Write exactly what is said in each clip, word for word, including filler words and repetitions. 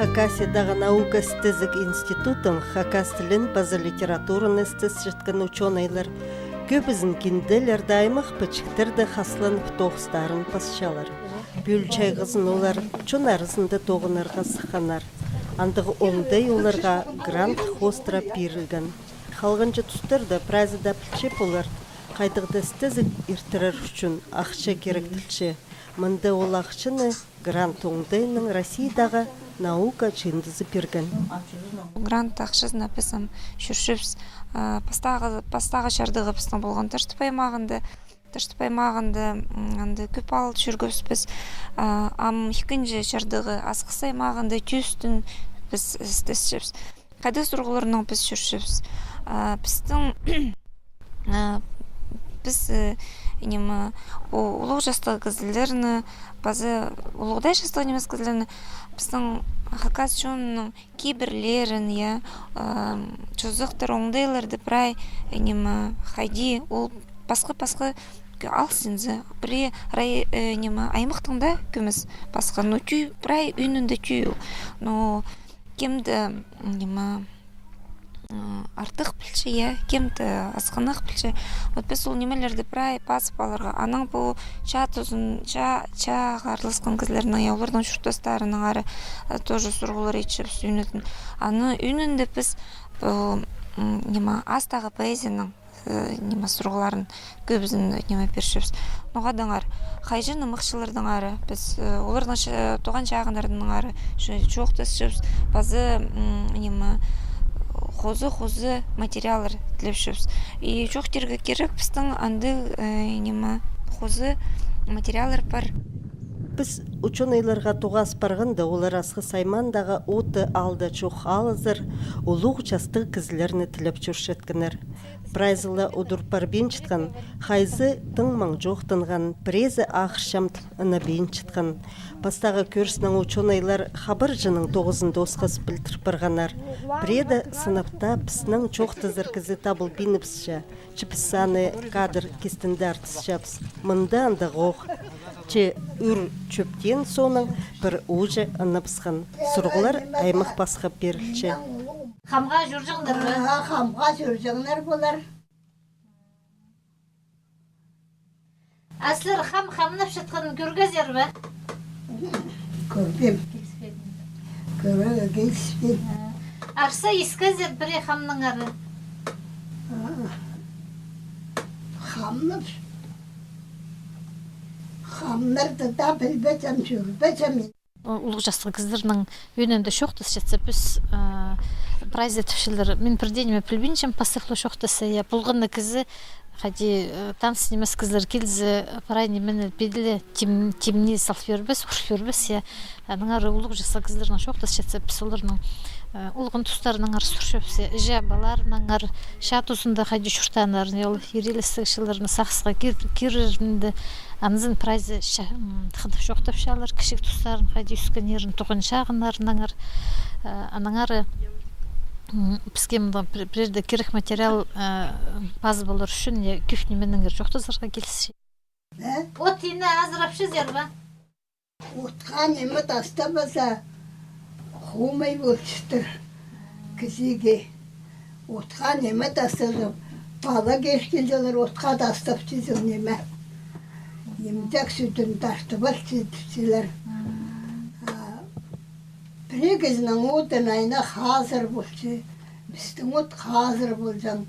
Хакасиядағы наука істезіг институтын, хакас тілін паза литератураны істесчеткен учёныйлар кӧбізін кинделерде, аймах пічіктерде хасланып тоғыстарын пасчалар. Пӱӱл чайғызын олар чон аразында тоғынарға сыхханнар. Андағ оңдай оларға грант хоостыра пирілген. Халғанҷы тустарда прайзы даа пілче полар, хайдағ-да істезіг иртірер ӱчӱн ахча киректелче. Мында ол ахчаны грант оңдайынаң Россиядағы наука чыындызы пирген. Грант ахчазына піс ам чӧрчебіс, а, пастағы, пастағы чардығы пістің полған Таштып аймағында. Таштып аймағында, м, анда кӧп аал чӧргебіс піс. А, ам ікінҷі чардығы Асхыс аймағында, Тӧстін піс істесчебіс. Хайдағ сурығларнаң піс чӧрчебіс? А, пістің, а, піс, э, ниме, у-, улуғ частығ кізілерні, паза улуғдай частығ нимес кізілерні, пістің хакас чонының кибірлерін, я, ам, чозахтар, оңдайларды прай, э, ниме, хайди, ол пасха-пасха кӧ-, алсинза, пірее рай-, э, ниме, аймахтың даа кӧмес пасха, но тӧӧй, прай ӱнінде тӧӧй ол. Но кем-де, м, ниме, м, артых пілче, я, кем-де асхынах пілче. Вот піс ол нимелерді прай пазып аларға. Анаң пу чаа тузын, чаа, чааға араласхан кізілернің, я, олардың чуртастарының ары, э, тоже сурығлар итчебіс ӱнетін. Аның ӱнінде піс, э, м, ниме, астағы поэзияның, э, ниме, сурығларын кӧбізін, ниме, пирчебіс. Ноға-даңар, хайҷы-нымахчылардаңар, піс, э, оларның ча-, туған чағыннарынаңар чо-, чоохтасчабыс, паза, м, ниме, хоза-хоза материаллар тілепчебіс. И чоохтирға кирек, пістің андағ, э, ниме, хоза материаллар пар. Піс учёныйларға тоғас парғанда, олар Асхыс аймаандағы Оты аалда чох алызар улуғ частығ кізілерні тілеп чӧрчеткеннер. Прайзы ла удур парбинчатхан, хайзы тың маң чоохтанған, піреезі ахырчам тіп ынабинчатхан. Пастағы кӧріснең учёныйлар хабарҷының тоғызында осхас пілдір парғаннар. Пірееде сынап таа піснең чоохтазар кізі табылбиныбысча, че піс аны кадр кистінде артысчабыс. Мында андағ ох. Че ӱр чӧптеен соонаң пір ууҷа ынабысхан. Сурығлар аймах пасха пирілче. Хамға чӧрҷеңнер бе? А, хамға чӧрҷеңнер полар. А сірер хам хамнапчатханын кӧргезер бе? Кӧрбеем. Кӧрерге киліспеем. А. Арса искезер пірее хамнаңар? А. Хамнап. Хамнарды даа пілбеҷем, чӧрбеҷем. Улуғ частығ кізілернің ӧӧнінде чоохтасчатса, піс, э, прайзы тіпчелер. Мин пір дее ниме пілбинчем, пастап ла чоохтасса, я, полған на кізі, хайди, э, таныс нимес кізілер килзе, прай нимені пиди ле тим-, тимнеп сал пирбес, ур пирбес, я. Аннаңар улуғ частығ кізілернең чоохтасчатса, піс оларның, э, олған тустарынаңар сурчабыс, я. Іҷе-пабаларынаңар, чаа тузында хайди чуртааннарын, я, ол ирелестіг чылларында сағысха кир-, кирерінде, анзын прайзы ча-, м, хынып чоохтапчалар, кічіг тустарын, хайди ӧскеннерін, туған чағыннарынаңар, э, аннаңар, м, піске мында пір-, пірееде кирек материал, э, пазып алар ӱчӱн, я, кӧп нименеңер чоохтазарға килісче. Э? От ине азырапчазар ба? Отха ниме тастабаза, хомай полчатыр кізее. Отха ниме тастаза, пала кир килчелер, отха тастапчазың ниме. Имҷек сӱтін тартып алча тіпчелер. А пірее кізінің отына айна хазыр полча, пістің от хазыр полҷаң.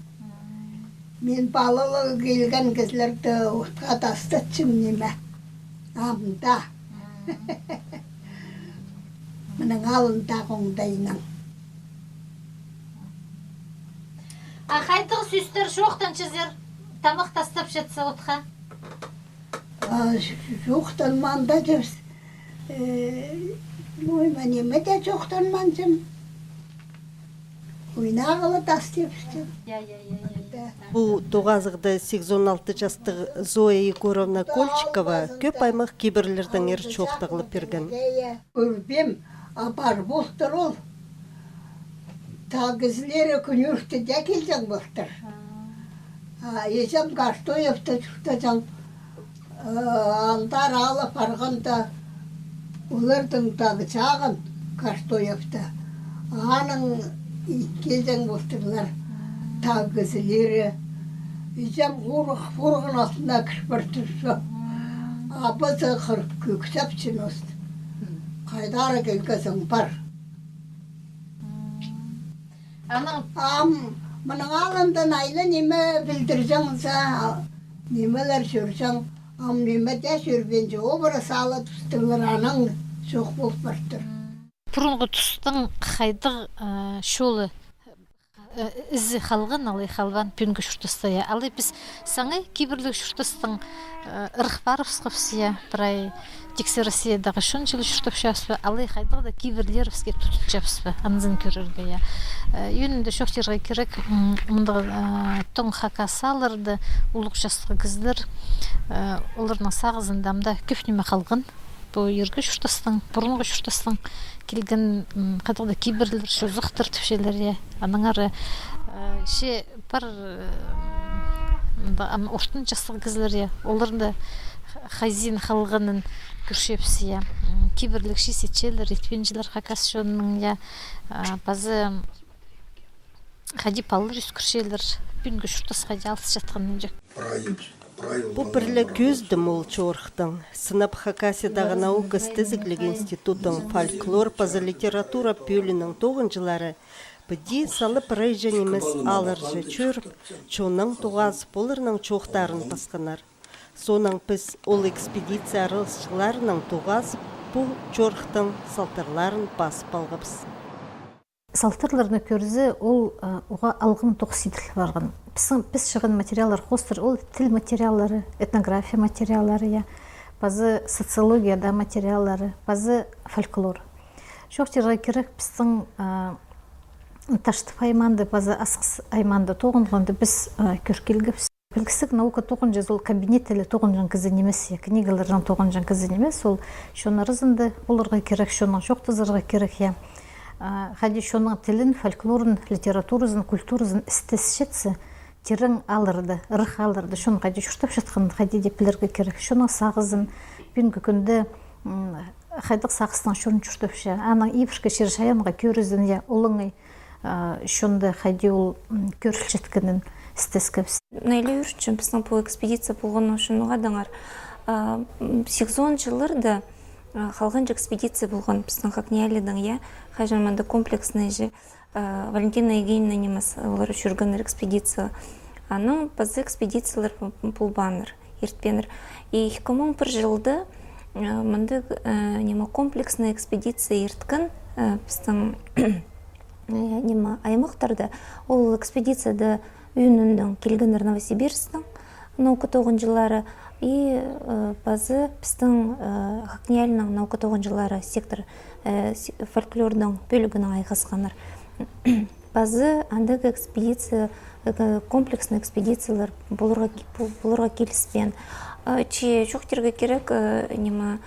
Мин палалығ килген кізілерді отха тастатчам ниме. Амда. Мының алнындағы оңдайнаң. А хайдағ сӧстер чоохтанчазар, тамах тастапчатса отха? А, чоохтанмаан даа чӧрчебіс. Э, ну, ниме дее чоохтанмаанчам. Ойнағлап тастапчам. Пу тоғазығда сигізон алты частығ Зоя Егоровна Кольчикова кӧп аймах кибірлердеңер чоохтағлап пирген. Кӧрбеем, а пар полтыр ол. Тағ кізілері кӱнӧртеде килҷең полтыр. А, іҷем Картоевта чуртаҷаң. Э, андар алып парғанда, олардың тағ чағын Картоевта. Аның килҷең полтырлар тағ кізілері. Иҷем хурых, хурығның алтына кір партыр чох. Абазы хырып кӧк сапчын ост. Хайдар килгезің пар. Анаң ам мының алнындаң айлан ниме пілдірҷең за, нимелер чӧрҷең, ам ниме дее чӧрбинче, образ ала тустырлар, анаң чох пол партыр. Пурунғы тустың хайдағ, э, чолы, э, ізі халған, алай халбаан пӱӱнгі чуртаста, я. Алай піс саңай кибірліг чуртастаң, э, ырах парыбысхабыс, я, прай тиксі Россиядағы чон чіли чуртапчабыс па, алай хайдағ-да кибірлерібіске тудынчабыс па, анзын кӧрерге, я. Э, ӧӧнінде чоохтирға кирек, м, мындағ, э, тоң хакас аалларда улуғ частығ кізілер, э, оларның сағызында ам даа кӧп ниме халған. Пу иргі чуртастаң, пурунғы чуртастаң килген, м, хайдағ-да кибірлер, чозахтар тіпчелер, я. Аннаңар, э, че пар, э, мында ам ортын частығ кізілер, я. Оларның даа хайзын халғанын кӧрчебіс, я. М, кибірліг чи ситчелер, итпинчелер хакас чонның, я. А, пазы хайди палалар ӧскірчелер, пӱӱнгі чуртас хайди алысчатханын чох. Пу пір ле кӧзідім ол чорыхтың. Сынап Хакасиядағы наука істезігліг институттың фольклор паза литература пӧлиинің тоғынҷылары піди салып прайҷа нимес аалларҷа чӧріп, чоннаң тоғазып, оларның чоохтарын пасханнар. Соонаң піс ол экспедиция араласчыларынаң тоғазып, пу чорыхтың салтарларын пазып алғабыс. Салтарларны кӧрзе, ол, а, уғаа алғым тоғыс иділ парған. Пістің, піс чыған материаллар хоостыра, ол тіл материаллары, этнография материаллары, я, пазы социологияда материаллары, пазы фольклор. Чоохтирға кирек, пістің, а, Таштып аймаанда паза Асхыс аймаанда тоғынғанда піс, а, кӧр килгебіс. Пілдістіг, наука тоғынҷызы ол кабинетте ле тоғынҷаң кізі нимес, я, книгалардаң тоғынҷаң кізі нимес, ол чон аразында поларға кирек, чоннаң чоохтазарға кирек, я. А, хайди чонның тілін, фольклорын, литературазын, культуразын істесчетсе, тирең аалларда, ырах аалларда чон хайди чуртапчатханын хайди даа пілерге кирек. Чонның сағызын, пӱӱнгі кӱнде, м, хайдағ сағыстаң чон чуртапча, аның ибіркі чир-чайаанға кӧрізін, я, олаңай, а, чонда хайди ол, м, кӧрілчеткенін істескебіс. Найлы ӱрчім пістің пу экспедиция полғаны ӱчӱн, ноға даңар, а, м, сигізон чылларда, а, халғанҷы экспедиция полған пістің ХакНИИЯЛИ-даң, я, хайҷан мында комплексный же, а, Валентина Евгеньевна нимес, олар чӧргеннер экспедиция. Анаң паза экспедициялар п-, п-, полбааннар, иртпееннер. И ікі муң пір чылда, а, мында, а, ниме, комплексный экспедиция ирткен, а, пістің, а, ниме, аймахтарда. Ол экспедицияда ӧӧніндең килгеннер Новосибирсктің наука тоғынҷылары и, э, пазы пістің, э, ХакНИИЯЛИ-ның наука тоғынҷылары сектор, э, с-, фольклорның пӧлігінең айғасханнар. Пазы андағ экспедиция, э, комплексный экспедициялар поларға ки-, пол-, поларға киліспеен. Э, че чоохтирға кирек, э, ниме,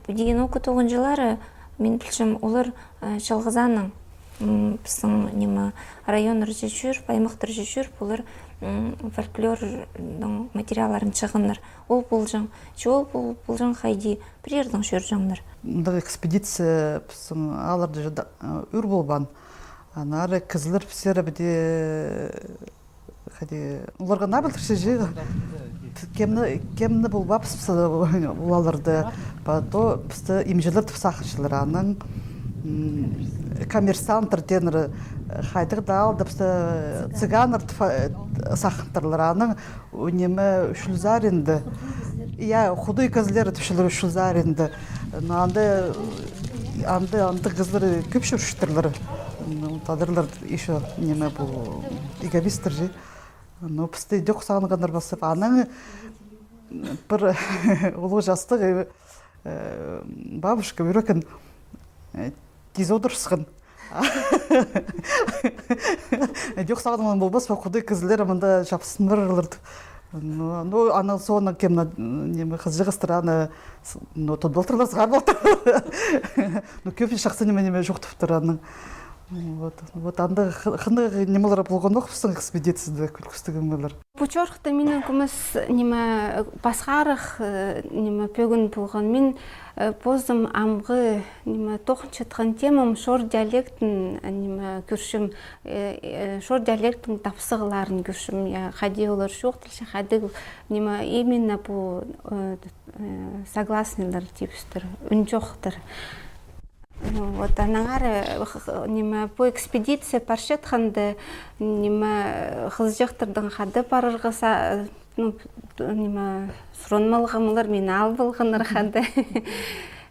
Піди наука тоғынҷылары, мин пілчем, олар, э, чалғызанаң, м, пістің, ниме, районнарҷа чӧріп, аймахтарҷа чӧріп, олар, м, фольклорның материалларын чыығаннар. Ол полҷаң, че ол пол-, полҷаң хайди, пірдеең чӧрҷеңнер. Мындағ экспедиция пістің аалларда чаа, э, ӱр полбаан. Аннаңар кізілер пістерге піди, хайди, оларға наа пілдірче чи. Кемні, кемні полбаабыс піс, ол аалларда. Па то пісті имҷілер тіп сағынчалар. Анаң, м, коммерсанттар тееннер, хайдағ даа аалда пісті цыганнар тіп, э, сағынтырлар. Анаң, о, ниме, Ӱчӱл саринда. Я, худай кізілер тіпчелер Ӱчӱл саринда. Но анда, анда, анда кізілер кӧп чӧрчеттірлер. Ну, тадарлар ещё, ниме, пу, иеговистер чи. Ну, пісті ідӧк сағынғаннар пастап. Анаң пір улуғ частығ, э, бабушка ӱрекен, э, тизе одырысхан. Ідӧк сағынған полбас па, худай кізілер мында чапсынмарлар тіп. Ну, ну, анаң соонаң кем на-, ниме, хызыҷағастар аны, с-, ну, тудып алтырлар, сығарып алтырлар. Ну, кӧп чахсы ниме, ниме чоохтаптыр анаң. Вот, вот анда хынығ нимелер полған ох пістің экспедицияда, кӱстіг нимелер. Пу чорыхта минің кӧмес ниме пасхарах, э, ниме пӧгін полған. Мин, э, позым амғы ниме тоғынчатхан темам шор диалектін, э, ниме кӧрчем, э, э, шор диалектің тапсағларын кӧрчем, я, хайди олар чоохталча, хайди ниме именно пу, э, э, согласныйлар тіпчелер, ӱн чоохтар. Ну, вот, аннаңар, э, х-, х-, ниме, пу экспедиция парчатханда, ниме, хызыҷахтарнаң хада парарға са-, ну, ниме, сурынмалғам, олар мині алып алғаннар хада.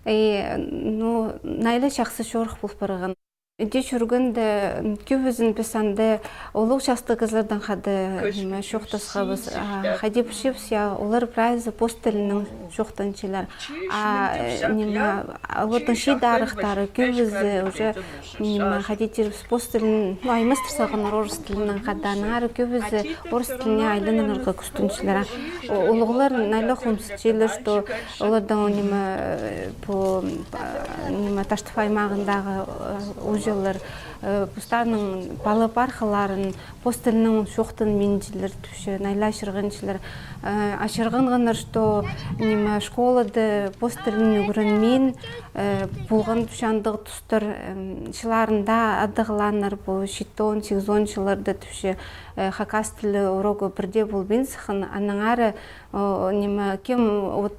И, ну, найла чахсы чорых пол парған. Иди чӧргенде, м, кӧбізін піс анда улуғ частығ кізілердең хада, ниме, чоохтасхабыс, а, хайди пілчебіс, я, олар прайзы пос тілінең чоохтанчалар. А, ниме, олардың чиит арығлары кӧбізі уже, ниме, хайди тирбіс, пос тілін, ну, аймастыр салғаннар орыс тілінең хада, аннаңар кӧбізі орыс тіліне айланарға кӱстенчелер. А, у-, улуғлар найла хомсынчалар, что оларның, ниме, э, пу, э, ниме, Таштып аймағындағы, э, ууҷалар, э, постарының пала-пархаларын пос тілінең чоохтанминчалар тіпче, найла ачырғанчалар. Э, ачырғаннар, что, ниме, школада пос тілін ӱгренмин, э, полған тіпче андағ тустар, эм, чылларында адағлааннар, пу читон, сигізон чылларда тіпче, э, хакас тілі урогы пірдее полбин сыххан, аннаңар, о, ниме, кем, вот,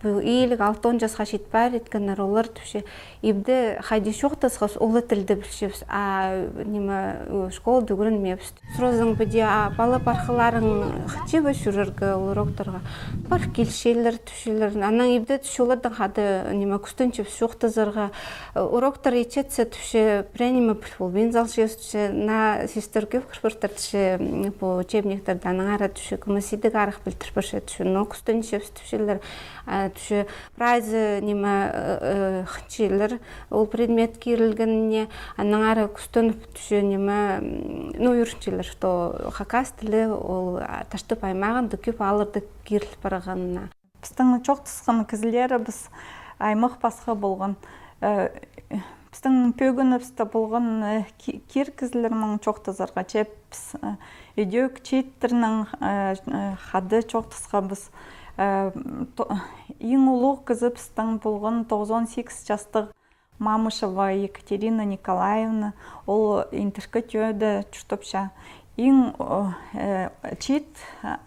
пу илиг, алтон часха чит париткеннер, олар тіпче, ибде хайди чоохтасхабыс, улуғ тілде пілчебіс, а, ниме, школада ӱгренмеебіс. Сразу піди, а, пала-пархаларың хынча ба чӧрерге ол уроктарға? Пар килчелер, тіпчелер. Анаң ибде тіпче олардаң хада, ниме, кӱстенчебіс чоохтазарға. Уроктар итчетсе, тіпче, пірее ниме піл полбин салчабыс, тіпче, наа сӧстер кӧп кір партыр, тіпче, м, пу учебниктерде, аннаңар, тіпче, кӧмес идіг арах пілдір парча, тіпче, но кӱстенчебіс, тіпчелер. А, тіпче, прайзы, ниме, э, э, хынчалар ол предмет кирілгеніне, аннаңар кӱстеніп, тіпче, ниме, м, ну, ӱгренчелер, что хакас тілі ол, а, Таштып аймағында кӧп аалларда киріл парғанына. Пістің чоохтасхан кізілерібіс аймах пасха полған. Э, пістің пӧгінібісте полған, э, ки-, кир кізілернең чоохтазарға чӧріппіс, э, ідӧк чииттернең, э, э, хада чоохтасхабыс. Э, то-, иң улуғ кізі пістің полған тоғызон сигіс частығ Мамышева Екатерина Николаевна, ол Интіркі Тӧӧде чуртапча. Иң, о, э, чиит,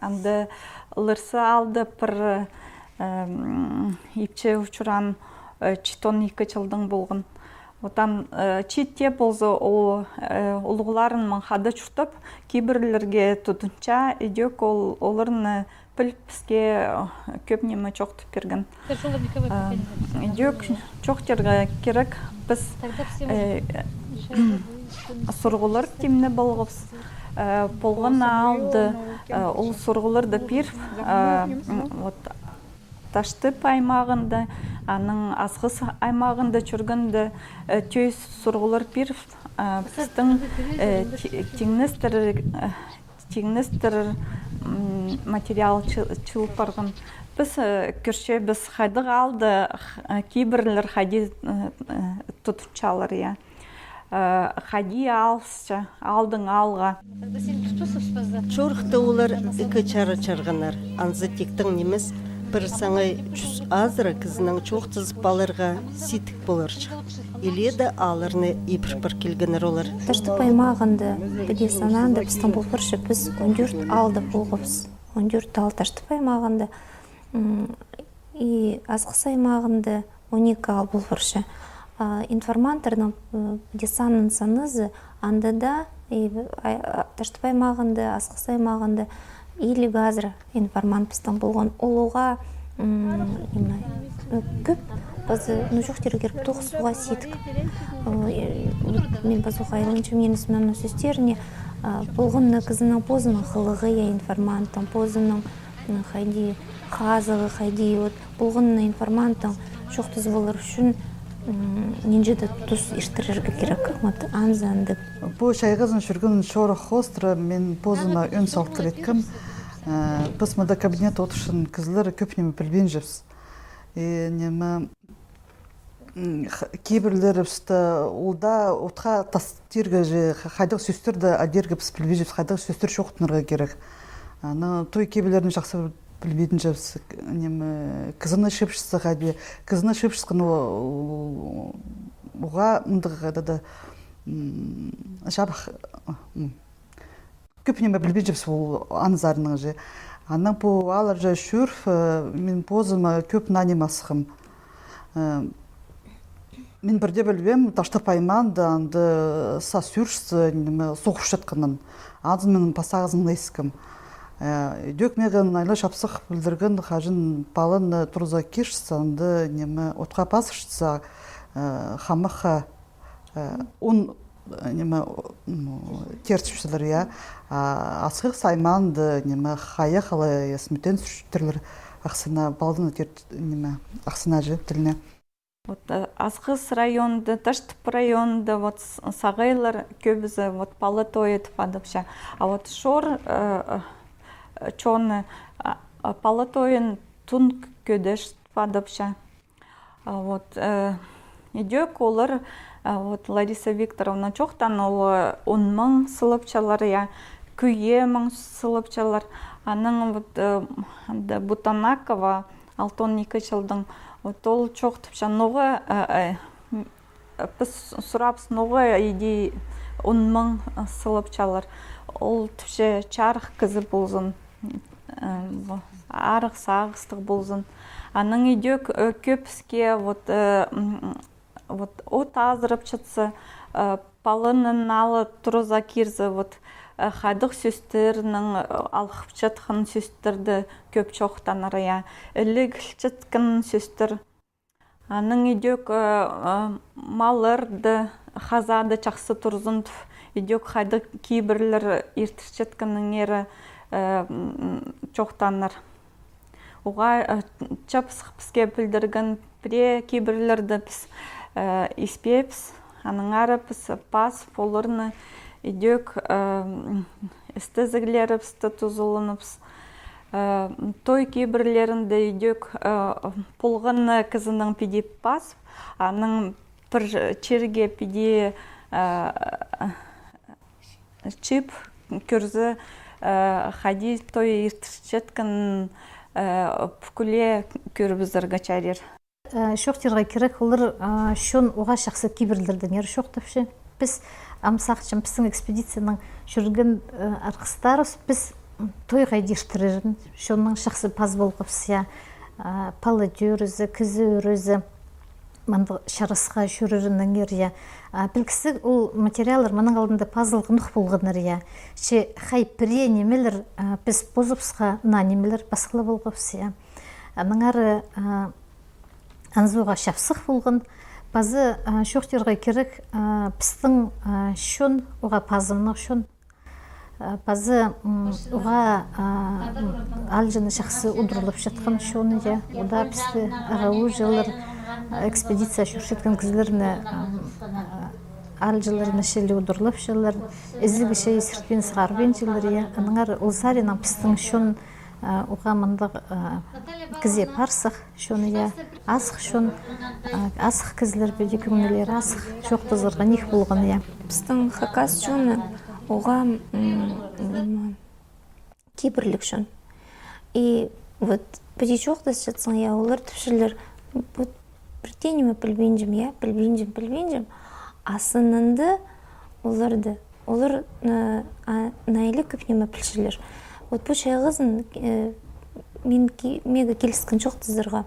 анда Лырсы аалда пір, эм, ипчі учураан, э, читон ікі чылдаң полған. Отан, э, чиит тее полза, ол, э, улуғларынаң хада чуртап, кибірлерге тудынча, ідӧк ол, оларны піліп, піске, э, кӧп ниме чоохтап пирген. Э, ідӧк чоохтирға кирек, піс, э, сурығлар тимнеп алғабыс. Э, полған аалда, э, ол сурығларды пиріп, э, м, вот, Таштып аймағында, анаң Асхыс аймағында чӧргенде, э, тӧӧй сурығлар пиріп, э, пістің, э, ти-, тиңнестірер, э, тиңнестірер, м, материал чы-, чыыл парған. Піс, э, кӧрчебіс, хайдағ аалда, х-, э, кибірлер хайди, э, э, тудынчалар, я. Э, хайди алысча, аалдаң аалға. Чорыхта олар ікі чара чарғаннар. Анзы тиктең нимес, пір саңай чӱс азыра кізінең чоохтазып аларға сидік поларҷых. Илееде аалларны ибіре пар килгеннер олар. Таштып аймағында, піди санаанда, пістің пол парча, піс он тӧрт аалда полғабыс. Он тӧрт аал Таштып аймағында. М, и Асхыс аймағында он ікі аал пол парча. А, информанттарның, м, піди санның санызы, анда даа, и, а, а, Таштып аймағында, Асхыс аймағында илиг азыра информант пістің полған. Ол уғаа, м, ниме, э, кӧп, пазы, ну, чоохтирға кирек, тоғыс уғаа сидік. Э, вот мин пазох айланчам Янис Семёновтың сӧстеріне, а, полған на кізінің позының хылығы, я, информанттың позының, м, хайди, хазығы хайди, вот, полған на информанттың чоохтазып алар ӱчӱн, м, нинҷе-де тус иртірерге кирек, вот, анзы андағ. Пу чайғызын чӧрген чорых хоостыра мин позыма ӧӧн салтыр иткем, э, піс мында кабинетте одырчатхан кізілер кӧп ниме пілбинчебіс. И ниме, Кибірлерібісті ол даа отха тастирға же, хайдағ сӧстерді адирға піс пілбинчебіс, хайдағ сӧстер чоохтанарға кирек. Аны той кибірлерін чахсы пілбинчебіс, неме, кізіні шыпчатса хайди, кізіні шыпчатхан, уғаа мындағ хайдағ-да чабых, кӧп неме пілбинчебіс ол анзарның же. Анаң пу алар же чӧр, мин позыма кӧп наа неме асхам. Мин пірдее пілбеем, Таштып аймаанда анда сас ӱрче, неме, соғысчатханын. Анзын мин пасағызын искем. Идӧк мағаа найлы чапсых пілдірген, хаҷан паланы турза кирчетсе, анда, неме, отха пазырчатса, хамахха он, неме, ну, тирчеткелер, я. А Асхыс аймаанда, неме, хая хала, я, сметен сӱрчеттірлер ахсына, паланы тир-, неме, ахсына же тіліне. Вот Асхыс районында, Таштып районында, вот сағайлар кӧбізі вот пала тойы тіп адапча. А вот шор чоны пала тойын тун кӧдеш тіп адапча. Вот идӧк олар, вот Лариса Викторовна чоохтаан, ол он муң сылапчалар, я, кӧй муң сылапчалар. Анаң вот анда Бутанакова, алтон ікі чылдың, вот ол чоохтапча, ноға піс сурабыс, ноға иди он муң сылапчалар. Ол тіпче, чарых кізі ползын, арығ сағыстығ ползын. Анаң идӧк кӧбізі вот, вот от азырапчатса, паланы налы турза кирзе, вот хайдағ сӧстернең, алғыпчатхан сӧстерді кӧп чоохтанар, я, іліг ілчеткен сӧстер. Анаң идӧк малларны хазада чахсы турзын тіп, идӧк хайдағ кибірлер иртірчеткеннеңер чоохтанар. Уғаа чапсых піске пілдірген пірее кибірлерні піс испеебіс. Аннаңар піс пазып оларны идӧк істезіглерібісті тузаланыбыс. Той кибірлерінде идӧк полған кізінің піди пазып, анаң пір чирге піди чыып кӧрзе, хайди той иртірчеткен пӱкӱле кӧрібізерге чарир. Чоохтирға кирек, олар чон уғаа чахсы кибірлердеңер чоохтапча. Піс, ам сағынчам, пістің экспедицияның чӧрген арғыстарыбыс, піс той хайди иртірерін, чоннаң чахсы пазып алғабыс, я, пала тӧрізі, кізі ӱрезі, мындағ чарасха чӧрерінеңер, я. Пілгізі, ол материаллар мының алнында пазылғанох полғаннар, я. Че хай пірее нимелер піс позыбысха наа нимелер пасхалап алғабыс, я. Аннаңар анзы уғаа чапсых полған. Пазы чоохтирға кирек, пістің чон уғаа пазымнығ чон. Пазы уғаа аалҷыны чахсы удурлапчатхан чон, я. Ол даа пісті ағаа ууҷалар, экспедиция чӧрчеткен кізілерні, аалҷыларны чіли удурлапчалар, ізігі чайы сіртпин сығарбинчалар, я. Аннаңар ол саринаң пістің чон уғаа мындағ кізее парсых чон, я, азых чон, азых кізілер, піди кӧңнілері азых, чоохтазарға ниик полған, я. Пістің хакас чоны уғаа кибірліг чон. И вот піди чоохтасчатсаң, я, олар тіпчелер, вот пір дее ниме пілбинчем, я, пілбинчем, пілбинчем. А сынында оларда, олар найлы кӧп ниме пілчелер. Вот пу чайғызын мин, мағаа киліскен чоохтазарға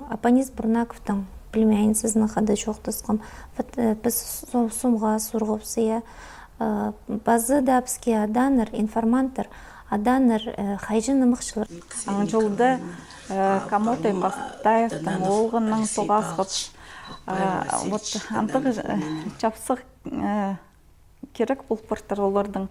Апанис Бурнаковтың племянницазынаң хада чоохтасхам. Вот піс сомға сурғабыс, я, пазы даа піске адааннар, информанттар, адааннар, хайҷы-нымахчылар. Аң чолда Камотай Пастаевтың оолғынаң тоғасхабыс. Вот андағ чапсых кирек пол партыр оларның.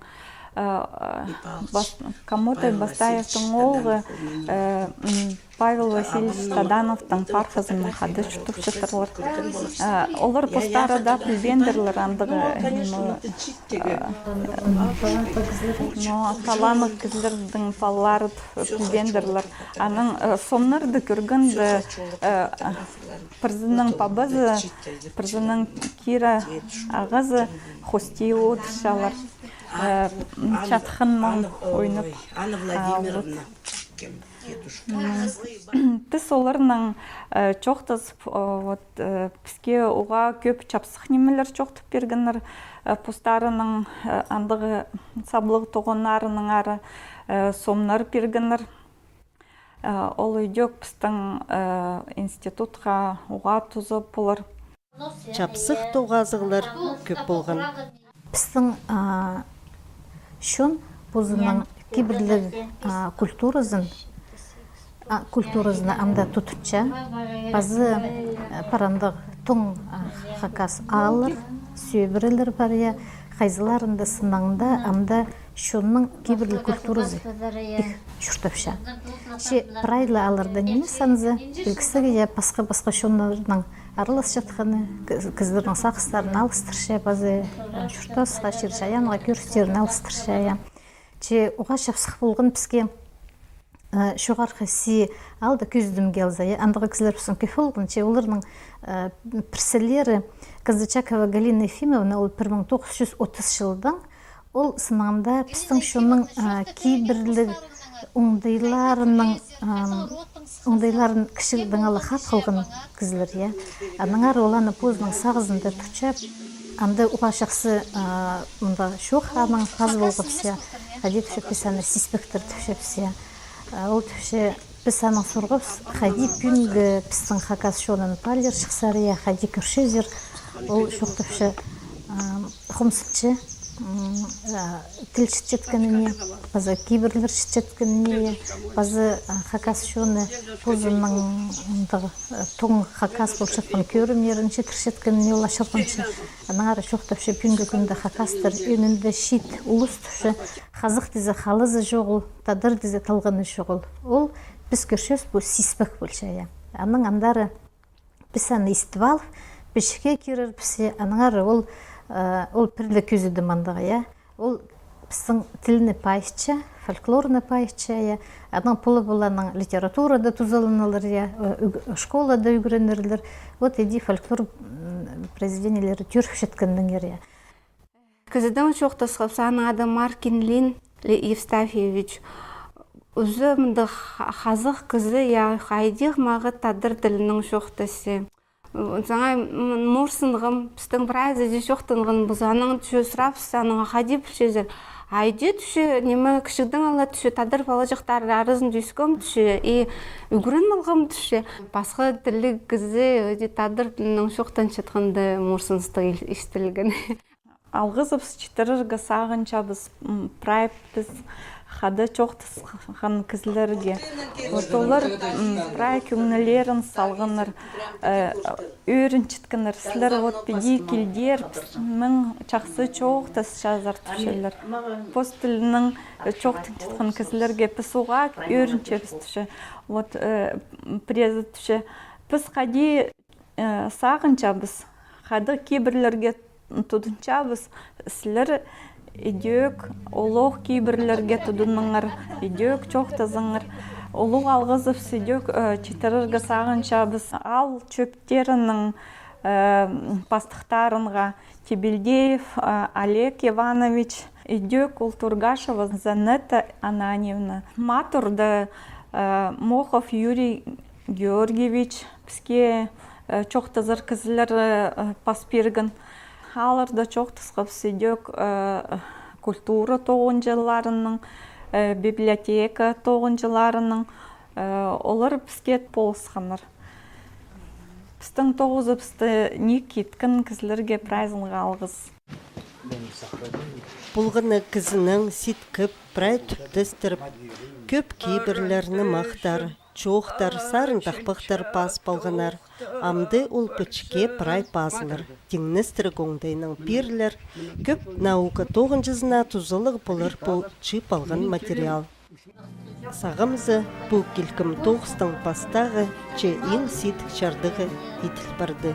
Э, э, бас-, Камотай Бастаевтың оолғы, э, м, Павел Васильевич Тадановтың пархазынаң хада чуртапчатырлар. Э, олар постары даа пілбеендірлер андағ, э, ниме, э, но таланнығ кізілернің палалары тіп пілбеендірлер. Анаң, э, сомнарны кӧргенде, э, пірсінің пабазы, пірсінің кирі ағазы хости одырчалар. Э, м, чатханнаң ойнап. А, вот. М, піс оларнаң, э, чоохтазып, э, вот, э, піске уғаа кӧп чапсых нимелер чоохтап пиргеннер, э, постарының, э, андағ саблығ тоғаннарынаңар, э, сомнар пиргеннер. Э, ол ідӧк пістің, э, институтха уғаа туза полар. Чапсых тоғазығлар кӧп полған. Пістің, а, чон позының кибірліг, а, культуразын, а, культуразын амды тутча. Пазы, а, пар андағ тоң, а, хакас ааллар, сӧбірелер пар, я, хайзыларында сынаңда амды чонның кибірліг культуразы их чуртапча. Че прай ла аалларда нимес анзы, пілдістіг, я, пасха-пасха чоннарнаң араласчатханы, кізілернің сағыстарын алыстырча, пазы, э, чуртасха, чир-чайаанға кӧрістерін алыстырча, я. Че уғаа чапсых полған піске, э, Чоғархы Си аалда кӧзідімге алза, я, андағ кізілер пістің кӧп полған, че оларның, э, пірсілері Казачакова Галина Ефимовна, ол пір муң тоғыс чӱс отыс чылдаң, ол сынаңда пістің чонның, а, кибірліг оңдайларының, ам, оңдайларын кічігдең ала хап халған кізілер, я. Аннаңар ол аны позының сағызында тутча. Анда уғаа чахсы, а, мында чоох аның пазы полғабыс, я. Хайди тіпчебіс аны, сиспектер тіпчебіс, я. А ол тіпче, піс анаң сурғабыс, хайди пӱӱнгі пістің хакас чонын паалирҷыхсар, я, хайди кӧрчезер. Ол чоохтапча, а, хомзынча, м, а, тіл чітчеткеніне, паза кибірлер чітчеткеніне, я, паза, а, хакас чоны позының андағ, а, тоң хакас полчатхан кӧрімнерін читірчеткеніне ол ачырғанча. Аннаңар чоохтапча, пӱӱнгі кӱнде хакастар ӧӧнінде чиит улус тіпче, хазах тізе халазы чоғыл, тадар тізе талғаны чоғыл. Ол піс кӧрчебіс, пу сиспек полча, я. Аның андары піс аны истіп алып, пічікке кирербіс, я, аннаңар ол, э, ол пір ле кӧзідім андағ, я. Ол пістің тілні пайытча, фольклорны пайытча, я. Анаң пу ла пу ла анаң литературада тузаланарлар, я, э, ӱг-, школада ӱгренерлер. Вот иди фольклор, м, произведениелері тӧріпчеткеннеңер, я. Кізідең чоохтасхабыс, аның ады Маркин Лин Евстафьевич. Узы мындағ ха-, хазах кізі, я, хайдағ мағат тадар тілінең чоохтасча. Саңай, м, морсынғам, пістің прайзы даа чоохтанған полза, анаң тіпче сурабыс, анаң хайди пілчезер. Айди тіпче, ниме, кічігдең ала тіпче, тадар палаҷахтар аразында ӧскем тіпче, и ӱгрен алғам тіпче. Пасха тілліг кізі, ӧди тадар тілінең чоохтанчатханда морсыныстығ ис-, истілген. Алғызыбыс читірерге сағынчабыс, м, прай піс хада чоохтасхан кізілерге. Вот олар, м, прай кӧңнілерін салғаннар, э, ӧрінчеткеннер. Сірер вот піди килдер, піс мин чахсы чоохтасчазар тіпчелер. Пос тілінең, э, чоохтанчатхан кізілерге піс уғаа ӧрінчебіс тіпче. Вот, э, м, пірезі тіпче. Піс хайди Э, сағынчабыс, хайдағ кибірлерге тудынчабыс, сірер идӧк олох кибірлерге тудыныңар, идӧк чоохтазыңар. Улуғ алғызыбыс идӧк, э, читірерге сағынчабыс аал чӧптерінің, э, пастыхтарынға, Тебелдеев, э, Олег Иванович, идӧк ол Тургашева Занетта Ананьевна, матурда, э, Мохов Юрий Георгиевич, піске, э, чоохтазар кізілер, э, пас пирген. Аалларда чоохтасхабыс идӧк, э, культура тоғынҷыларының, э, библиотека тоғынҷыларының, э, олар піске полысханнар. Пістің тоғызыбысты ниик иткен кізілерге прайзына алғыс. Полған на кізінең ситкіп, прай тӱптестіріп, кӧп кибірлерні махтар. Чоохтар, сарын тахпахтар пазып алғаннар. Амды ол пічікке прай пазылар. Тиңнестіріг оңдайнаң пирілер. Кӧп наука тоғынҷызына тузалығ полар пу чыып алған материал. Сағамзы, пу килкім тоғыстың пастағы че иң сидік чардығы иділ парды.